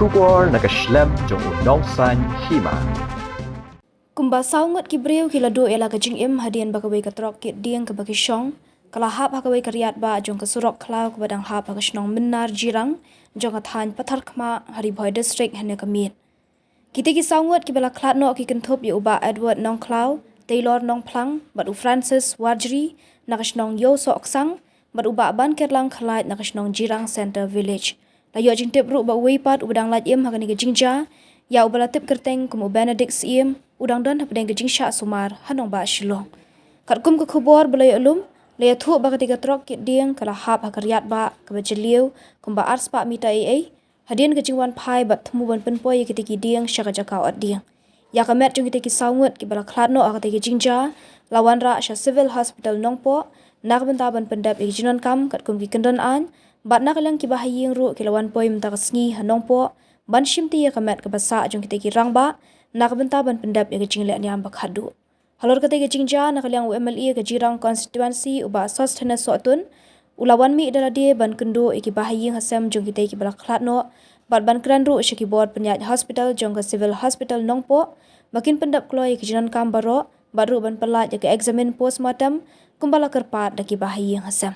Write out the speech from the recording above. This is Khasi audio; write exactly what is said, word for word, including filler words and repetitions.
Khubor na ka shlem jong u Nongsaiñ Hima. Kumba saw ngut ki briew ki la duh ïa la ka jingim hadien ba kawei ka trok kit dieng kaba ki shong ka la hap ha kawei ka riat ba jong ka surok khlaw kaba dang hap ha ka shnong Mynnar Jirang jong ka thaiñ Patharkhmah ha Ri Bhoi District hynne ka miet. Kita ki saw ngut kiba la khlad noh ki kynthup ïa u Bah Edward Nongkhlaw, Taylor Nongphlang bad u Francis Warjri na ka shnong Ïewsohksang bad u Bah Bankerlang Khlait na ka shnong Jirang Centre Village. La ïoh jingtip ruh ba uwei pat uba dang lait im ha kane ka jingjia, ïa uba la tip kyrteng kum u Benedict Syiem, u dang don hapdeng ka jingshah sumar ha nongbah Shillong. Katkum ka khubor ba la ïoh lum, la ïathuh ba kata ka trok kit dieng ka la hap ha ka riat ba kaba jylliew kumba arspah mita ei ei, hadien ka jingwan phai bad thmu ban pynpoi ïa kita ki dieng sha ka jaka ot dieng. Ïa ka met jong kita ki saw ngut kiba la khlad noh ha kata ka jingjia la wanrah sha Civil Hospital Nongpoh na ka bynta ban pyndep ïa ki jingdonkam katkum ki kyndon aiñ, bad na ka liang kiba ha ïing ruh ki la wan poi mynta ka sngi ha Nongpoh ban shimti ïa ka met kaba sah jong kita ki rangbah na ka bynta ban pyndep ïa ka jingleh niam ba khatduh. Halor kata ka jingjia na ka liang u M L A ka Jirang Constituency u Bah Sosthenes Sohtun u la wan mih da lade ban kynduh ïa kiba ha ïing ha sem jong kita kiba la khlad noh bad ban kren ruh sha ki bor pynïaid hospital jong ka Civil Hospital Nongpoh ba kin pyndep kloi ïa ki jingdonkam baroh bad ruh ban pyllait ïa ka examine postmortem kumba la kyrpad da kiba ha ïing ha sem.